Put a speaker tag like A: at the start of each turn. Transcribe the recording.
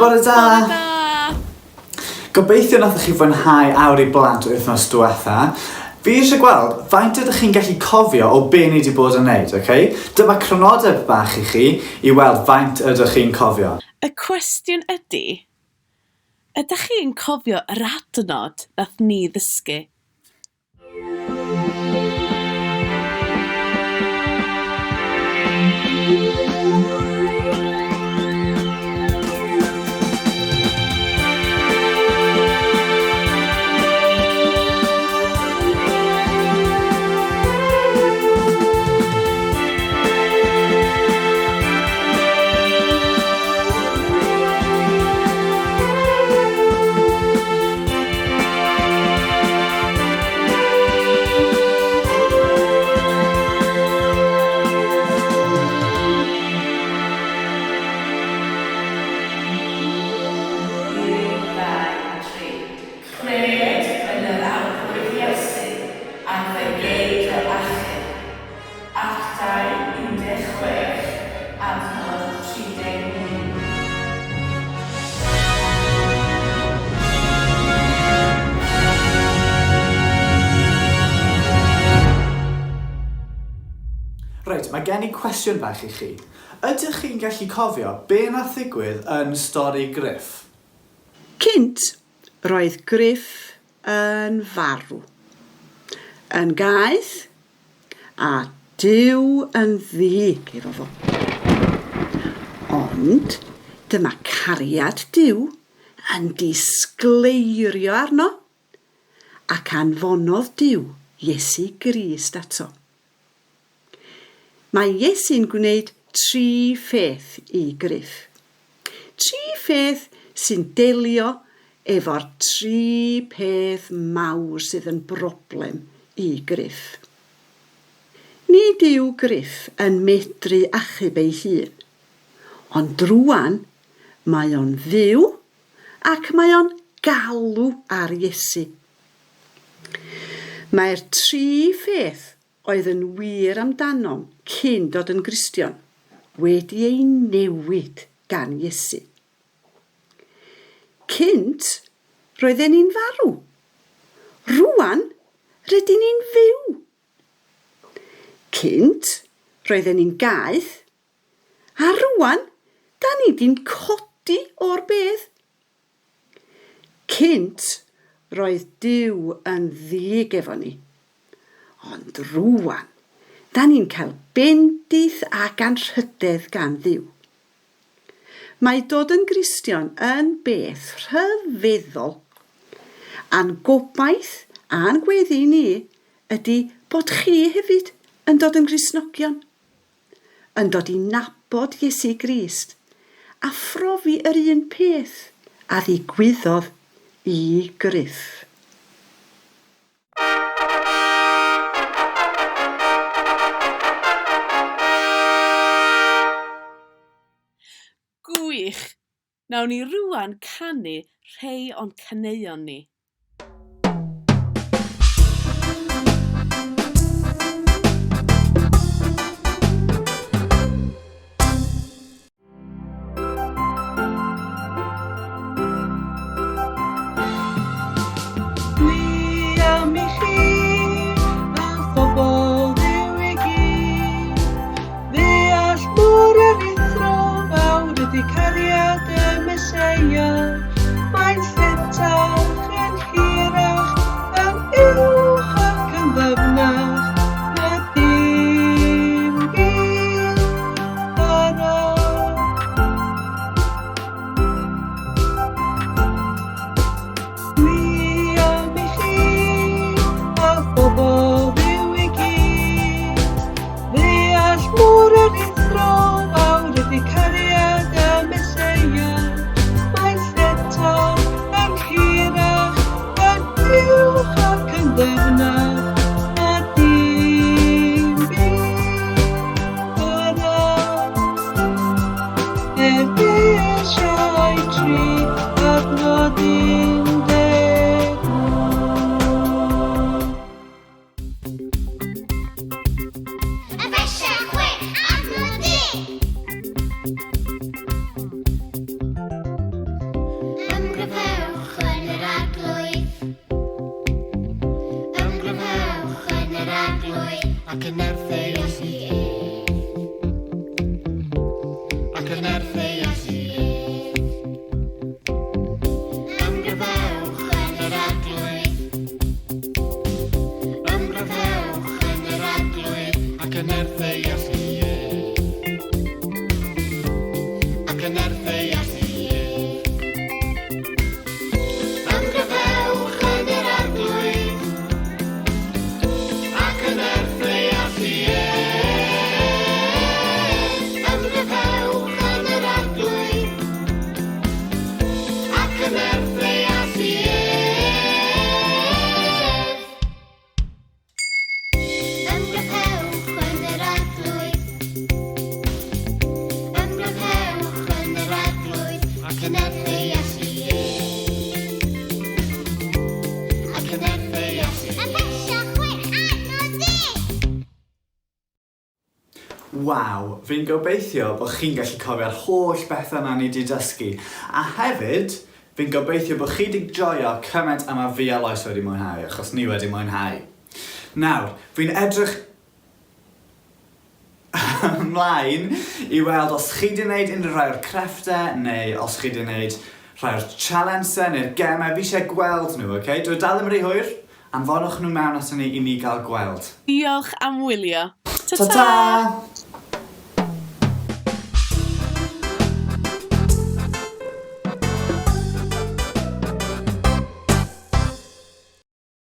A: Bore da!
B: Bore da!
A: Gobeithio nathoch chi fwynhau Awr i Blant wythnos diwetha. Fi eisiau gweld faint ydych chi'n gallu cofio o be ni wedi bod yn neud, ok? Dyma crynodeb bach i chi i weld faint ydych chi'n cofio.
B: Y cwestiwn ydy, ydych chi'n cofio yr adnod nath ni ddysgu?
C: Cred yn yr Arglwydd Iesu, ac fe gei dy achub. Actau 16, adnod 31.
A: Reit, mae gen i cwestiwn bach i chi. Ydych chi'n gallu cofio be nath ddigwydd yn stori Griff?
D: Cynt, roedd Griff yn farw. Yn gaeth, A Duw yn ddig efo fo. Ond dyma cariad Duw yn disgleirio arno, ac anfonodd Duw Iesu Grist ato. Mae Iesu'n gwneud tri pheth i Griff. Tri pheth sy'n delio efo'r tri pheth mawr sydd yn broblem i Griff. Nid yw Griff yn medru achub ei hun, ond rŵan mae o'n fyw ac mae o'n galw ar Iesu. Mae'r tri pheth oedd yn wir amdanom cyn dod yn Gristion wedi ei newid gan Iesu. Cynt, roedden ni'n farw. Rŵan, rydyn ni'n fyw. Cynt, roedden ni'n gaeth, a rŵan, da ni 'di'n codi o'r bedd. Cynt, roedd Duw yn ddig efo ni. Ond rŵan, da ni'n cael bendith ac anrhydedd gan Dduw. Mae dod yn Gristion yn beth rhyfeddol. A'n gobaith a'n gweddi ni ydy bod chi hefyd yn dod yn Gristnogion, yn dod i nabod Iesu Grist a phrofi yr un peth a ddigwyddodd i Gruff.
B: Gwych! Nawn ni rŵan canu rhei o'n caneuon ni.
C: Dwi am i chi a phobl Dduw i gyd ddeall mor aruthrol fawr ydy cariad y Meseia. Mae'n lletach yn Ac yn nerth ei allu ef. Ac yn nerth ei allu ef. Ymgryfhewch yn yr Arglwydd. Ymgryfhewch yn yr Arglwydd. Ac yn nerth ei allu ef. Ac yn nerth ei allu ef. Ymgryfhewch yn yr Arglwydd. Ac yn nerth ei allu ef. Ymgryfhewch yn yr Arglwydd. Ac yn nerth ei allu ef. Ymgryfhewch yn yr Arglwydd. Ymgryfhewch yn yr Arglwydd. Ac yn nerth ei allu ef. Ac yn nerth ei allu ef. Ymhellach 6 adnod 10.
A: Waw, fi'n gobeithio bod chi'n gallu cofio'r holl bethau 'na ni 'di dysgu, a hefyd, fi'n gobeithio bod chi 'di joio cymaint â ma fi a Lois wedi mwynhau, achos ni wedi mwynhau. Nawr, fi'n edrych ymlaen i weld os chi 'di wneud unrhyw rhai o'r crefftau, neu os chi 'di wneud rhai o'r challenges neu'r gemau, fi eisiau gweld nhw, ok? Dyw e dal ddim rhy hwyr, Anfonwch nhw mewn aton ni i ni gael gweld.
B: Diolch am wylio. Ta-ta!
A: Ta-ta!